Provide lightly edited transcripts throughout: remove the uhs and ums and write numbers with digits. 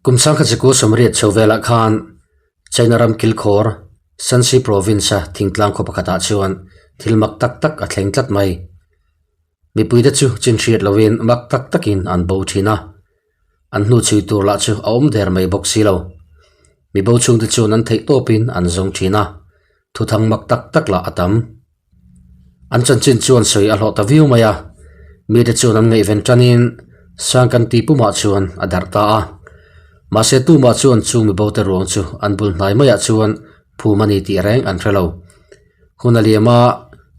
Kum 1980 chho velah khan China ram kilkhawr Shanxi Province-a thingtlang khaw pakhatah chuan thil mak tak tak a thleng tlat mai. Mipuite chu chinhriat lovin mak tak takin an bo thin a, an hnu chhui tur lah chu a awm der mai bawk si lo. Mi bo chhungte chuan an theih tawpin an zawng thin a, thuthang mak tak tak lah a tam. An chanchin chuan sawi a hlawh ta viau mai a, mite chuan an ngaihven tanin Sangkanti pumah chuan a darh ta a. Mahse tumah chuan chung mi bote ruang chu an bul hnai maiah chuan phum a ni tih reng an hre lo. Hun a liam a,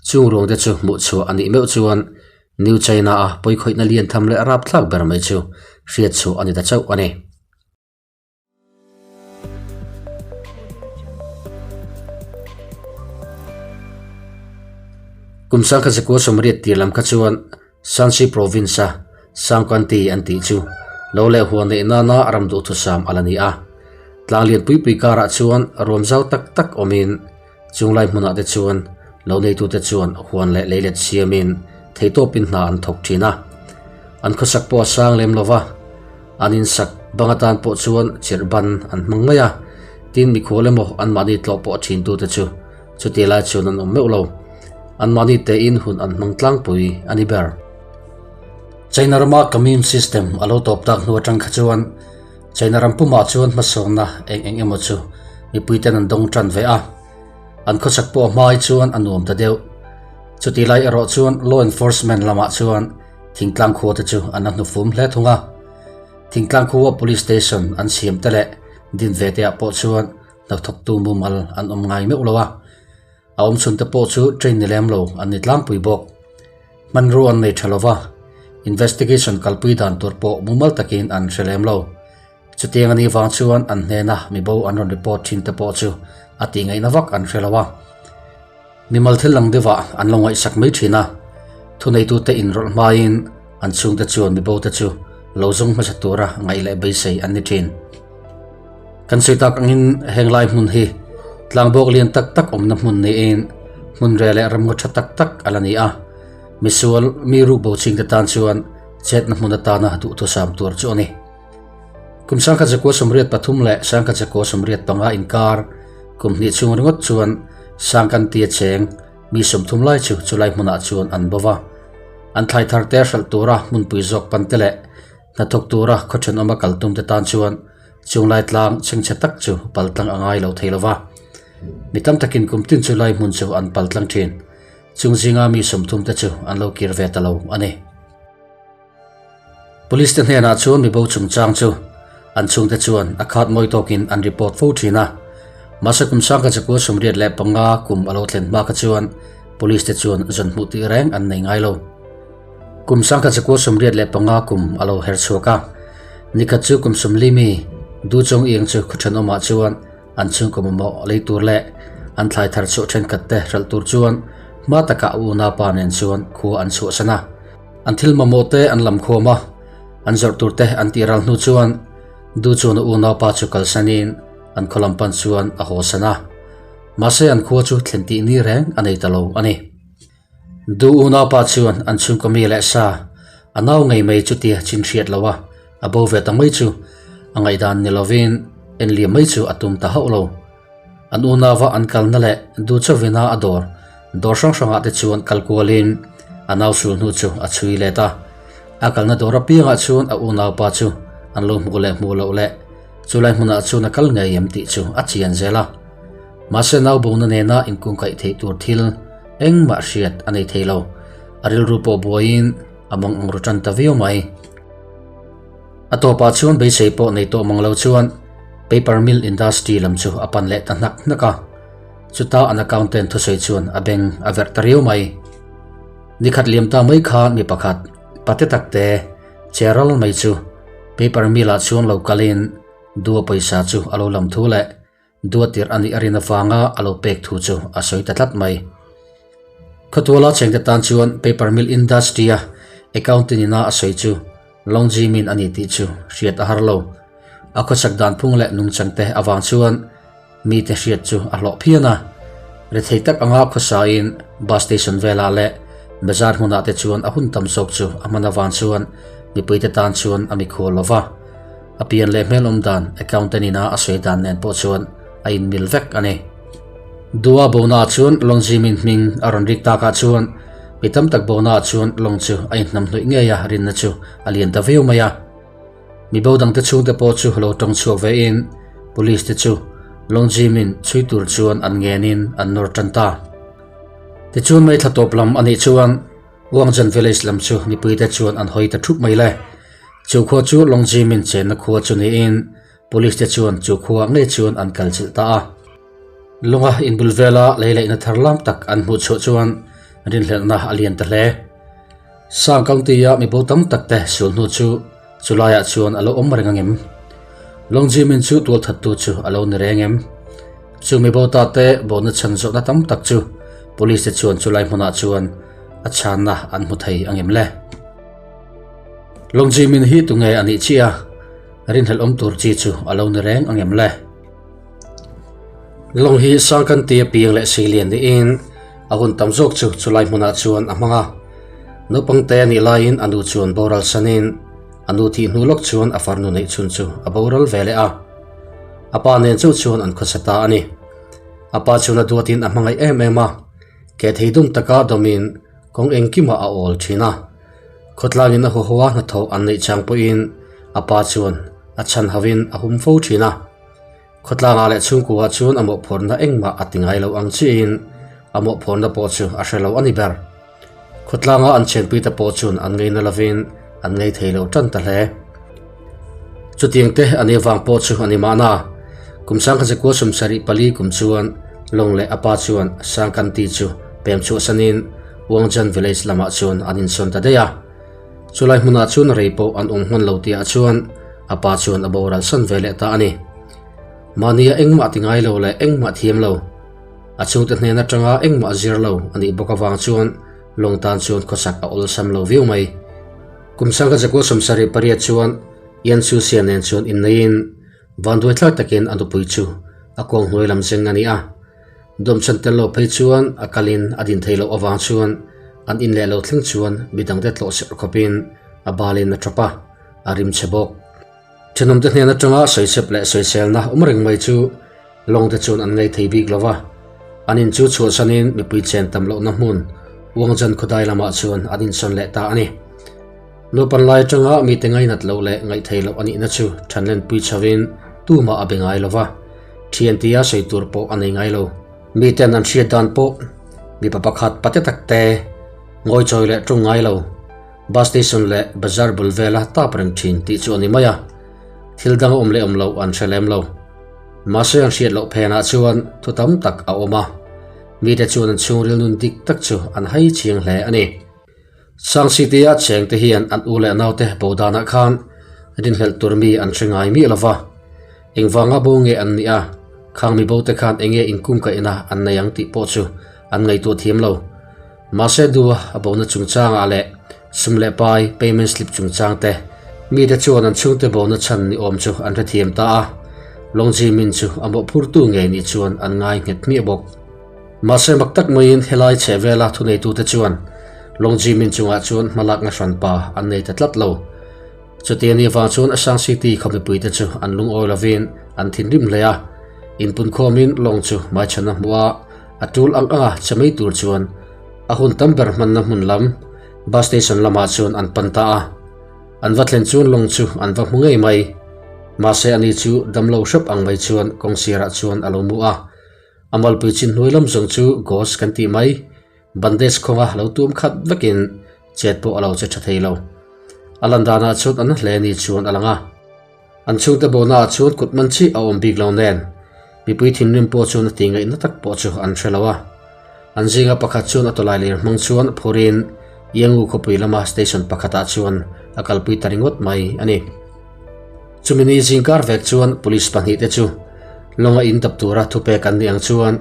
chung ruangte chu hmuh chhuah a nih meuh chuan New China-a pawikhawihna lian tham leh rapthlak ber mai chu hriat chhuah a ni ta chauh a ni. Kum 1980 tir lam kha chuan Shanxi Province-a Sangkanti an tih chu lo leh huan neih nana ram duhthusam a la ni a. Tlang lian pui pui karah chuan ruam zau tak tak awmin chunglai hmunah te chuan lo neitute chuan huan leh leilet siamin theihtawpin hna an thawk thin a. An khawsak pawh a sang lem lo va, an insak bang atan pawh chuan chirh ban an hmang mai a, tin mikhual emaw anmahni tlawh pawh thintute chu chuti lai chuan an awm meuh lo. Anmahni tein hun an hmang tlangpui a ni ber. China rama commune system a lo tawp tak hnu atang kha chuan China ram pumah chuan hmasawnna eng eng emaw chu mipuiten an dawng tan ve a, an khawchhak pawh a hmai chuan a nuam ta deuh. Chutih lai erawh chuan law enforcement lamah chuan thingtlang khua te chu an la hnufum hle thung a. Thingtlang khua police station an siam te leh din ve te ah pawh chuan hnathawktu mumal an awm ngai meuh lo a. A awm chhun te pawh chu train ni lem lo an ni tlangpui bawk. Hmanrua an nei tha lo va, investigation kalpui dan tur pawh mumal takin an hre lem lo. Chutiang a nih vang chuan an hnena mibo an rawn report thin te pawh chu a tihngaihna vak an hre lo a. Mimal thil lang deuhah an lo ngaihsak mai thin a, thuneitute inrawlh hmain an chhungte chuan mibo te chu lo zawng hmasa tura ngaih leh beisei an ni thin. Kan sawi tak angin heng lai hmun hi tlangbawk lian tak tak awmna hmun niin hmun reh leh ramngaw tha tak tak a la ni a, misual mi rukbo chingte tan chuan chetna hmun atana duhthusam tur chu a ni. Kum 1983 leh 1985 inkar kum hnih chhung ringawt chuan Sangkantia cheng mi 30 lai chu chulai hmunah chuan an bo va. An thlai thar te hralh tura hmunpui zawk pan te leh hnathawk tura khaw thenawma kal tum te tan chuan chunglai tlang chhengchhe tak chu pal tlang a ngai lo thei lo va. Mi tam takin kum tin chulai hmun chu an pal tlang thin. Chung zinga mi 30 te chu an lo kir ve ta lo a ni. Police te hnenah chuan mibo chungchang chu an chhungte chuan a khat mawi tawkin an report fo thin a. Mahse kum 1985 kum a lo thlen hma kha chuan police te chuan zawn hmuh tih reng an nei ngai lo. Kum 1985 kum a lo her chhuak a, nikhat chu kum 40 mi Du Chong Iang chu khaw thenawmah chuan an chhungkaw mamawh lei tur leh an thlai thar chhuah thenkhat te hralh tur chuan hma takah a unaupa nen chuan khua an chhuahsan a. An thil mamawh te an lam khawm a, an zawrh tur te an tih ral hnu chuan Du chuan a unaupa chu kalsanin an khaw lam pan chuan a haw san a. Mahse an khua chu thlen tih ni reng a nei ta lo a ni. Du unaupa chuan an chhungkaw mi leh sa a nau ngei mai chutia chin hriat lo a, a bo ve ta mai chu a ngaihdan ni lovin en liam mai chu a tum ta hauh lo. An unauva an kalna leh du chauhvina a dawr dawr hrang hrangah te chuan kal kualin a nau sul hnu chu a chhui let a. A kalna dawr apiangah chuan a unaupa chu an lo hmuh leh hmuh loh leh chulai hmunah chuan a kal ngei em tih chu a chian zel a. Mahse nau bona nena inkungkaih theih tur thil engmah hriat a nei thei lo. A rilru pawh buaiin a mawng ang ru tan ta viau mai. A tawpah chuan beisei pawh nei tawh mang lo chuan paper mill industry lam chu a pan leh ta hnak hnak a. Chuta an accountant thusawi chuan a beng a verh ta riau mai. Nikhat liam ta mai khan mi pakhat, pate takte, che ral mai chu paper mill ah chuan lo kalin dua pawisa chu a lo lam thu leh dua tirh a nih a rin avanga a lo pek thu chu a sawi ta tlat mai. Khawtuala chengte tan chuan paper mill industry a accountant ina a sawi chu Long Jimin a ni tih chu hriat a har lo. A khawchhak dan phung leh nungchangte avang chuan mite hriat chu a hlawh phian a. Rethei tak anga khawsain bus station velah leh bazar hmunah te chuan a hun tam zawk chu a hman avang chuan mipuite tan chuan a mikhual lo va. A pian leh hmel awm dan accountant ina a sawi dan nen pawh chuan a inmil vek a ni. Dua bona chuan Long Jimin hming a rawn rik takah chuan mi tam tak bona chuan Long chu a inhnamhnawih ngei a rinna chu a lian ta viau mai a. Mi bo dangte chhungte pawh chu lo tawng chhuak vein police te chu Long Jimin chhui tur chuan an ngenin an nawr tan ta. Tichuan May thla tawp lam a nih chuan Wangzhan Village lam chu mipuite chuan an hawi ta thup mai le. Chu khua chu Long Jimin chenna khua chu niin police te chuan chu khua ngei chuan an kal chilh ta a. Lunga inbul vela lei leihna thar lam tak an hmuh chhuah chuan rinhlelhna a lian ta hle. Sang County-a mibo tam tak te sul hnu chu chulaiah chuan a lo awm reng angem? Long Jimin chu tualthattu chu a lo ni reng em? Chu mibo ta te bona chhan zawhna tam tak chu police te chuan chulai hmunah chuan a chhanna an hmu thei angem le? Long Jimin hi tunge a nih chiah a, rinhlelh awm tur chi chu a lo ni reng angem le? Lawng hi Sangkan tia piang leh seilian niin a hun tam zawk chu chulai hmunah chuan a hmang a. Naupang te a nih laiin a nu chuan boral sanin a nu thih hnu lawk chuan a farnu neih chhun chu a boral ve leh a. A pa nen chauh chuan an khawsa ta a ni. A pa chuan a duatin a hmangaih em em a, ke thei dum taka dawmin kawng engkimah a awl thin a. Khawtlangin a huahawa hnathawh an neih chang pawhin a pa chuan a chhan hovin a hum fo thin a. Khawtlangah leh chhungkuah chuan a mawhphurhna engmah a ti ngai lo ang chiahin a mawhphurhna pawh chu a hre lo a ni ber. Khawtlanga an chenpuite pawh chuan an ngeina lovin an ngei thei lo tan ta hle. Chutiang te a nih vang pawh chu a ni mahna. Kum sangkhatzekua 74 kum chuan Long leh a pa chuan Sangkanti chu pem chhuahsanin Wangjan Village lamah chuan an insawn ta daih a. Chulai hmunah chuan rei pawh an awm hman lo tihah chuan a pa chuan a boral san ve leh ta a ni. Mahnia engmah ti ngai lo leh engmah thiam lo, a chhungte hnen atanga engmah zir lo a nih bawk avang chuan lawng tan chuan khawsak a awlsam lo viau mai. Kum sangkhatzakua 78 chuan Yan Susia nen chuan inneiin vanduaithlak takin a nupui chu a kawng hnuai lam zeng a ni a. Dawmchhan tel lo phei chuan a kalin a din thei loh avang chuan an in leh lo thleng chuan midangte tlawh serh khawpin a balin a tawp a, a rim chhe bawk. Thenawmte hnen atanga sawisep leh sawiselna awm reng mai chu lawngte chuan an ngei thei bik lo va, an in chu chhuahsanin mipui chen tam lohna hmun Uangjan khawdai lamah chuan an insawn leh ta a ni. Naupan lai atanga mite ngainat loh leh ngaihthei loh a nihna chu thanlenpui chhovin tumah a be ngai lo va, thian tia sawi tur pawh a nei ngai lo. Miten an hriat dan pawh mipa pakhat pate tak te ngawichawi leh ṭawng ngai lo, bus station leh bazar bul vela tap reng ṭhin tih chu a ni mai a, thil dang a awm leh awm loh an hre lem lo. Mahse an hriat loh phenah chuan thu tam tak a awm a, mite chuan an chhungril nun dik tak chu an hai chiang hle a ni. Sang City-a chengte hian an u leh naute bo danah khan rinhlelh tur mi an hre ngai miah lo va. Engvanga bo nge an nih a, khang mi bote khan enge inkungkaihna an nei ang tih pawh chu an ngaihtuah thiam lo. Mahse dua a bona chungchangah leh sum leh pai payment slip chungchang te mite chuan an chhungte bona chhan ni awm chu an hrethiam ta a, Long Jimin chu a mawhphurtu ngei nih chuan an ngai nghet hmiah bawk. Mahse mak tak maiin helai chheh vela thuneitute chuan Long Jimin chungah chuan hmalakna hranpa an nei ta tlat lo. Chuti a nih vang chuan Shang City khaw mipuite chu an lungawi lovin an thinrim hle a, inpunkhawmin Long chu hmaichhan a hmuh a, a tul ang anga che mai tur chuan a hun tam ber hmanna hmun lam bus station lamah chuan an pan ta a. An va thlen chuan Long chu an va hmu ngei mai. Mahse ani chu damlo hrep ang mai chuan kawngsirah chuan a lo mu a. A malpui chin hnuai lam zawng chu gauze kan tih mai, bandage khawnga lo tum khat vekin chet pawh a lo che tha thei lo. A lan danah chuan an hle ni chuan a lang a. An chhungte bonaah chuan kut man chi a awm bik lo nen, mipui thinrim pawh chuan a tih ngaihna tak pawh chu an hre lo a. An zinga pakhat chuan a tawlai lir hmang chuan phurin Iangu khawpui lama station pakhatah chuan a kalpui ta ringawt mai a ni. Chumi ni zingkar vek chuan police pahnihte chu lawnga in dap tura thupek an nih ang chuan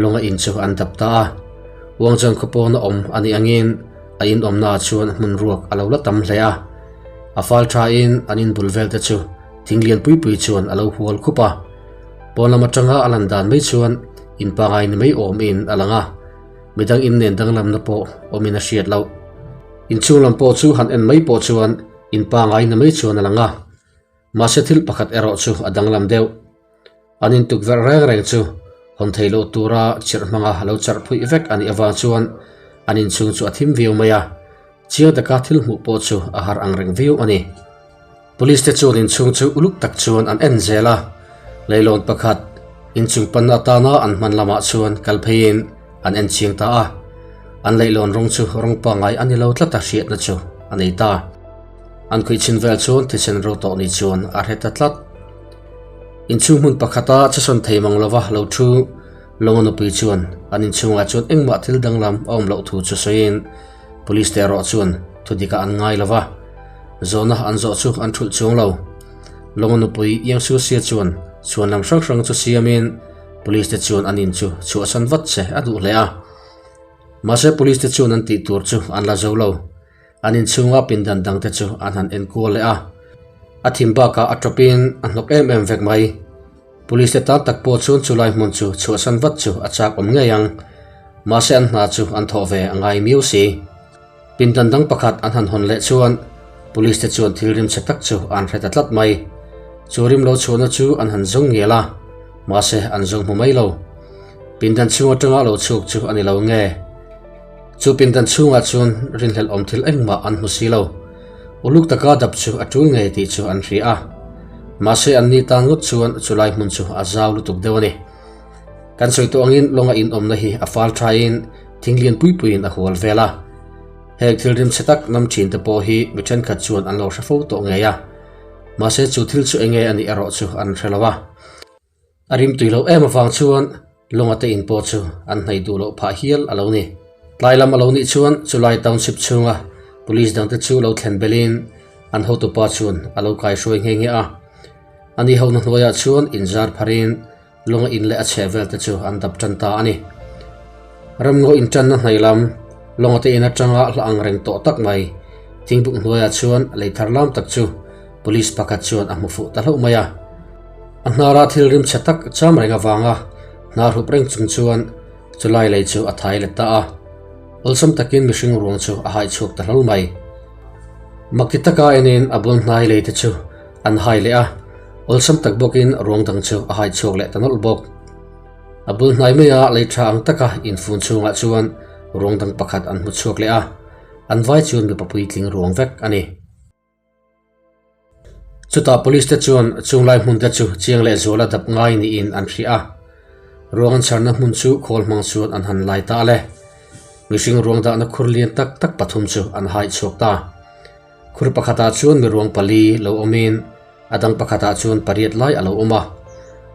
lawnga in chu an dap ta a. Uangchuan khaw pawna awm a nih angin a in awmnaah chuan hmun ruak a lo la tam hle a. A fal thain an in bul velte chu thing lian pui pui chuan a lo hual khup a. Pawn lam atanga a lan dan mai chuan in pangai ni mai awmin a lang a, midang in nen danglamna pawh awmin a hriat loh. Inchhung lam pawh chu han en mai pawh chuan In pangai na mai chuan a lang a. Mahse thil pakhat erawh chu a danglam deuh. An in tukverh reng reng chu hawn thei loh tura chirh hmanga lo charh phuih vek a nih avang chuan an inchhung chu a thim viau mai a, chiang taka thil hmuh pawh chu a har ang reng viau a ni. Police te chuan inchhung chu uluk tak chuan an en zel a, leilawn pakhat inchung panna atana an hman lamah chuan kal pheiin an en chiang ta a, an leihlawn rawng chu rawng pangngai a ni lo tlat a hriatna chu a nei ta. An khuih chhin vel chuan thisen ro tawh ni chuan a hre ta tlat. Inchhung hmun pakhata chesawn thei mang lova lo thu Lawnga nupui chuan an inchhungah chuan engmah thil danglam a awm loh thu chu sawiin Police te erawh chuan thudika an ngai lova, zawhna an zawh chu an thulh chuang lo. Lawnga nupui Yang Su Sia chuan chhuan lam hrang hrang chu siamin Police te chuan an in chu chhuahsan vat che a duh hle a. Mahse Police te chuan an tih tur chu an la zo lo. An inchhunga pindan dangte chu an han enkual leh a, a thim bakah a tawpin a hnawk em em vek mai. Police te tan tak pawh chuan chulai hmun chu chhuahsan vat chu a chak awm ngei ang, mahse an hna chu an thawh ve a ngai miau si. Pindan dang pakhat an han hawn leh chuan Police te chuan thil rim chhe tak chu an hre ta tlat mai. Chu rim lo chhuahna chu an han zawng ngial a, mahse an zawng hmu mai lo. Pindan chhung atanga lo chhuak chu a ni lo nge? Chu pindan chhungah chuan rinhlelh awm thil engmah an hmu si lo. Uluk taka dap chu a tul ngei tih chu an hria a. Mahse anni tan ngawt chuan chulai hmun chu a zau lutuk deuh a ni. Kan sawi tawh angin lawnga inawmna hi a fal thain thing lian pui puiin a hual vel a. Heng thil rimchhe tak nam thin te pawh hi mi thenkhat chuan an lo hre fo tawh ngei a. Mahse chu thil chu enge a nih erawh chu an hre lo a. A rimtui loh em avang chuan Lunga te in pawh chu an hnaih duh loh phah hial a lo ni. Tlai lam a lo nih chuan chulai township chhunga police dangte chu lo thlen belin an hotupa chuan a lo kaihruai nghe nghe a. A ni hona hnuaiah chuan inzar pharin Lunga in leh a chhehvel te chu an dap tan ta a ni. Ramngaw intanna hnaih lam Lunga te in atanga hla ang reng tawh tak mai thingbuk hnuaiah chuan lei thar lam tak chu Police pakhat chuan a hmu fuh ta hlauh mai a. A hnara thil rim chhe tak cham reng avanga hnar hup reng chung chuan chulai lei chu a thai let ta a. Awlsam takin mihring ruang chu a hai chhuak ta hlauh mai. Makti taka enin a bul hnai lei te chu an hai leh a, awlsam tak bawkin ruang dang chu a hai chhuak leh ta nawlh bawk. A bul hnai maia lei tha ang taka infun chhungah chuan ruang dang pakhat an hmu chhuak leh a, an vai chuan mipa puitling ruang vek a ni. Chutah police te chuan chunglai hmun te chu chiang leh zuala dap ngai niin an hria a, ruang an chharna hmun chu khawl hmang chuan an han lai ta a le. Mihring ruang dahna khur lian tak tak pathum chu an hai chhuak ta. Khur pakhatah chuan mi ruang pali lo awmin a dang pakhatah chuan pariat lai a lo awm a,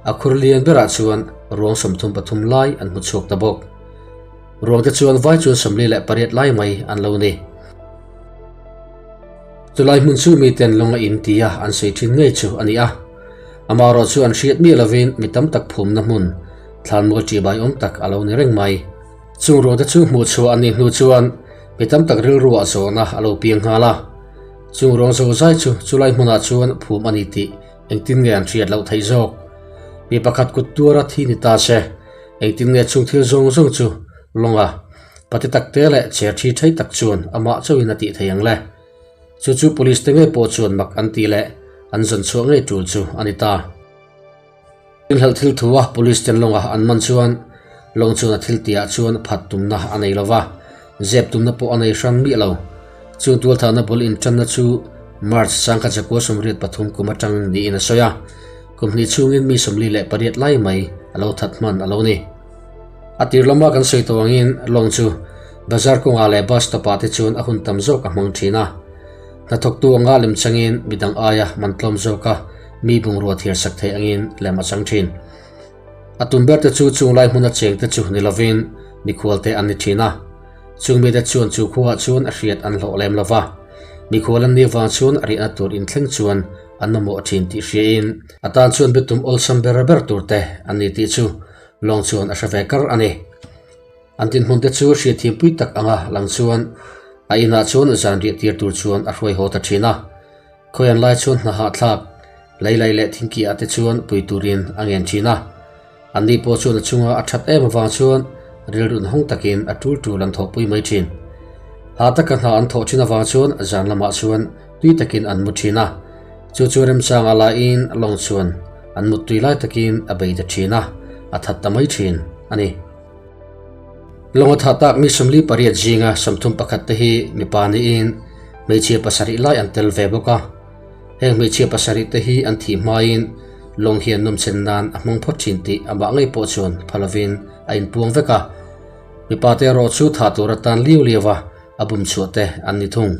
a khur lian berah chuan ruang 33 lai an hmu chhuak ta bawk. Ruang te chuan vai chuan 48 lai mai an lo ni. Chulai hmun chu miten lawng a in tia an sawi thin ngei chu a ni a. Amaherawh chu an hriat miah lovin mi tam tak phumna hmun, thlanmual ṭihbai awm tak a lo ni reng mai. Chung ruangte chu hmuh chhuah an nih hnu chuan mi tam tak rilruah zawhna a lo piang nghal a. Chung ruang zo zai chu chulai hmunah chuan phum a ni tih engtin nge an hriat loh theih zawk? Mi pakhat kut tuara thi ni ta se, engtin nge chung thil zawng zawng chu lawnga Pati takte leh cher thi thei tak chuan amah chauhin a tih thei ang le. Chu chu police te ngei pawh chuan mak an tih leh an zawn chhuah ngei tul chu a ni ta. Inhlelh thil thu a police ten lawnga an man chuan lawng chuan a thil tihah chuan phat tumna a nei lova, zep tumna pawh a nei hran miah lo. Chung tualthahna bul intanna chu March 1983 kum atang niin a sawi a, kum hnih chhungin mi 48 lai mai a lo that hman a lo ni. A tir lama kan sawi tawh angin lawng chu bazar kawngah leh bus stop ah te chuan a hun tam zawk a hmang thin a. Hnathawktu anga lem changin midang aia man tlawm zawka mi bungrua thiar sak theih angin lem a chang thin. A tum ber te chu chunglai hmuna cheng te chu ni lovin mikhual te an ni thin a. Chung mite chuan chu khuaah chuan a hriat an hlawh lem lova. Mikhual an nih vang chuan a riahna tur inthleng chuan an mamawh thin tih hriain a tan chuan bitum awlsam ber ber tur te an ni tih chu Lawng chuan a hre ve kar a ni. An dinhmun te chu hriatthiam pui tak anga lang chuan a inah chuan zan riah tir tur chuan a hruai haw ta thin a. Khawian lai chuan hna hahthlak, lei lei leh thingkiah te chuan pui turin a ngen thin a. An ni pawh chuan a chunga a that em avang chuan rilrun hawng takin a tul tul an thawhpui mai thin. Hah taka hna an thawh thin avang chuan zan lamah chuan tui takin an mu thin a. Chu chu remchang a laiin lawng chuan an muttui lai takin a bei ta thin a, a that ta mai thin a ni. Lawng a thah tak mi 48 zinga 31 te hi mipa niin hmeichhia pasarih lai an tel ve bawk a. Heng hmeichhia pasarih te hi an thih hmain lawng hian nawmchen nan a hmang phawt thin tih amah ngei pawh chuan pha lovin a inpuang vek a. Mipa te erawh chu thah tur atan liau liau a a bum chhuah te an ni thung.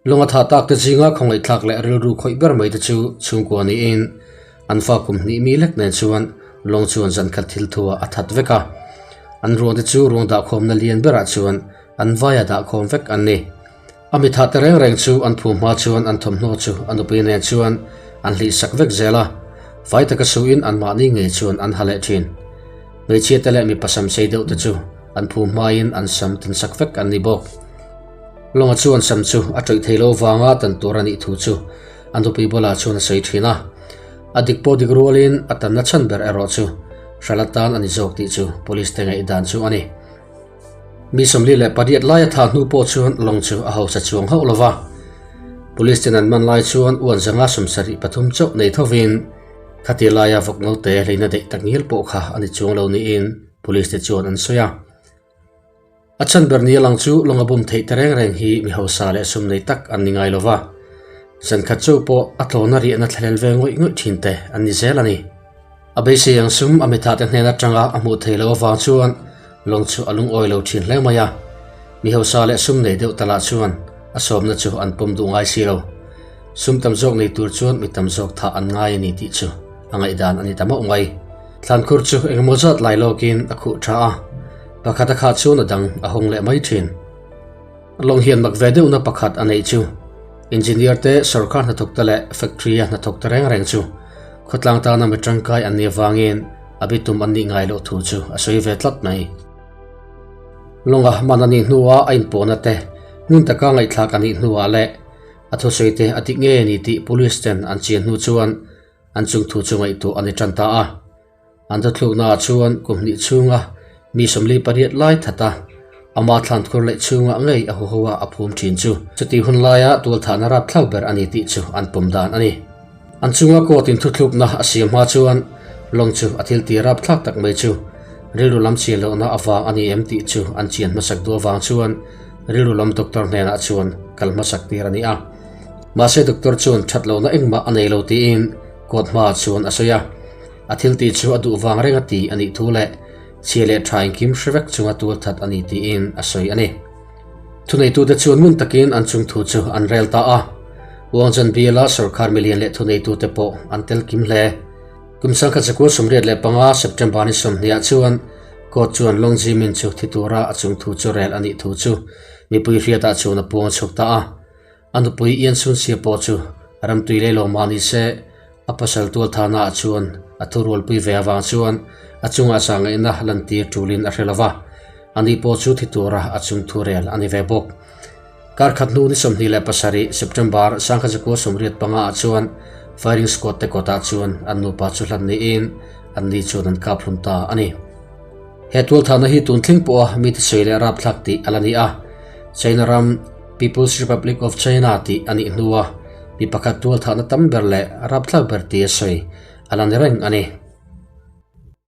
Lawng a thah tak te zinga khawngaihthlak leh rilru khawih ber mai te chu chhungkua niin an fa kum hnih mi lek nen chuan lawng chuan zan khat thil thu ah a that vek a. An ruang te chu ruang dahkhawmna lian berah chuan an vaia dahkhawm vek an ni. A mi thah te reng reng chu an phu hma chuan an thawmhnaw chu a nupui nen chuan an hlih sak vek zel a, fai taka suhin anmahni ngei chuan an ha leh thin. Hmeichhia te leh mipa sam sei deuh te chu an phu hmain an sam tan sak vek an ni bawk. Lawnga chuan sam chu a tawih thei lo vanga tan tur a nih thu chu a nupui bulah chuan a sawi thin a. A dik pawh dik rualin a tanna chhan ber erawh chu hralh atan a ni zawk tih chu police te ngaihdan chu a ni. Mi 48 lai a thah hnu pawh chuan lawng chu a hausa chuang hauh lo va. Police ten an man lai chuan uan zanga 73 chauh nei thovin khati laia vawk naute hleina daih tak ngial pawh kha a ni chuang lo niin police te chuan an sawi a. A chhan ber nia lang chu lawng a bum theih ta reng reng hi mi hausa leh sum nei tak an ni ngai lo va. Zan khat chauh pawh a tlawna riahna thlalel ve ngawih ngawih thin te an ni zel a ni. A beisei ang sum a mitha te hnen atanga a hmuh theih loh avang chuan lawng chu a lungawi lo thin hle mai a. Mi hausa leh sum nei deuh talah chuan a sawmna chu an pawm duh ngai si lo. Sum tam zawk nei tur chuan mi tam zawk thah an ngai a ni tih chu a ngaihdan a ni ta mauh mai. Thlankhur chu engemaw zat lai lawkin a khuh tha a, pakhat a khah chuan a dang a hawng leh mai thin. Lawng hian mak ve deuhna pakhat a neih chu Engineer te, sorkar hnathawk te leh factory a hnathawk te reng reng chu khawtlang tana mi tangkai an nih avangin a bitum an nih ngai loh thu chu a sawi ve tlat mai. Lawnga hman a nih hnuah a inpawhna te hmun taka ngaihthlak a nih hnuah leh a thusawi te a dik ngei a ni tih police ten an chian hnu chuan an chungthu chu ngaihtuah a ni tan ta a. An thuthluknaah chuan kum hnih chhunga mi 48 lai that a, ama thlankhur leh chhungah ngei a huho a a phum thin chu chutih hun laia tualthahna rapthlak ber a ni tih chu an pawm dan a ni. An chunga court in thuthlukna a siam hma chuan lawng chu a thil ti rapthlak tak mai chu rilru lam chian lohna avang a ni em tih chu an chian hmasak duh avang chuan rilru lam doctor hnenah chuan kal hmasak tir a ni a. Mahse doctor chuan that lohna engmah a nei lo tiin court hmaah chuan a sawi a. A thil tih chu a duh vang reng a ti a nih thu leh chhia leh tha engkim hre vek chunga tual that a ni tiin a sawi a ni. Thuneitute chuan ngun takin an chung thu chu an rel ta a. Wangzhan biala sorkar milian leh thuneitute pawh an tel kim hle. Kum 1985 September ni 20 ah chuan court chuan Long Jimin chu thi tura a chung thu chu rel a nih thu chu mipui hriatah chuan a puang chhuak ta a. A nupui Ian Sunsia pawh chu ramtui lei lo mah ni se, a pasal tualthahna ah chuan a thurualpui ve avang chuan a chungah zahngaihna lantir tulin a hre lo va, ani pawh chu thi tura a chung thu rel a ni ve bawk. Kar khat hnu ni 27 September 1985 ah chuan firing squad te kawtah chuan an nupa chu hlan niin anni chuan an kap hlum ta a ni. He tualthahna hi tun thleng pawha mite sawi leh rapthlak tih a la ni a, China ram People's Republic of China tih a nih hnua mi pakhat tualthahna tam ber leh rapthlak ber tia sawi a la ni reng a ni.